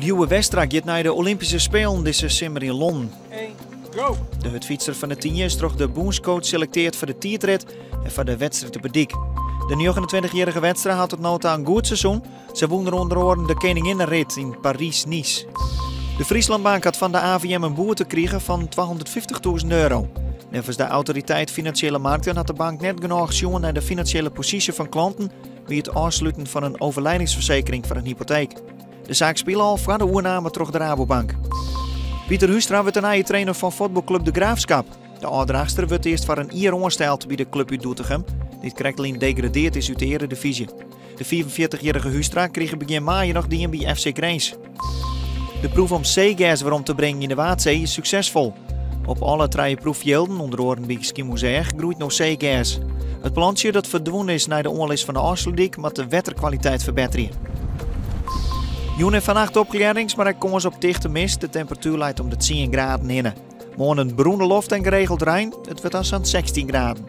Lieuwe Westra giet nei de Olympyske Spelen dizze simmer yn Londen. 1, go! De hurdfytser fan De Tynje is troch de bûnscoach selekteard foar de tiidrit en foar de wedstriid op 'e dyk. De 29-jierrige Westra hat tot no ta in goed seizoen. Se wûn der ûnder oaren de keninginnerit yn Parys-Nice. De Friesland Bank hat fan de AVM in boete krigen fan 250.000 euro. Neffens de Autoriteit Financiële Markten hat de bank net genôch sjoen nei de finansjele posysje fan klanten by it ôfsluten fan in overlijdensverzekering foar in hypoteek. De saak spile al foar de oername troch de Rabobank. Pieter Huistra wurdt de nije trainer fan fuotbalklup De Graafschap. De âld-Drachtster wurdt earst foar in jier oansteld by de klup út Doetinchem, dy't krektlyn degradeard is út de earedivyzje. De 45-jierrige Huistra krige begjin maaie noch dien by FC Grins. De proef om seegers werom te bringen yn de Waadsee is suksesfol. Op alle trije proeffjilden, ûnder oaren by Skiermûntseach, groeit no seegers. It plantsje dat ferdwûn is nei de oanlis fan de Ofslútdyk moat de wetterkwaliteit ferbetterje. Jûn en fannacht opklearrings, mar ek kâns op tichte mist. De temperatuer leit om de 10 graden hinne. Moarn in berûne loft en geregeld rein. It wurdt dan sa'n 16 graden.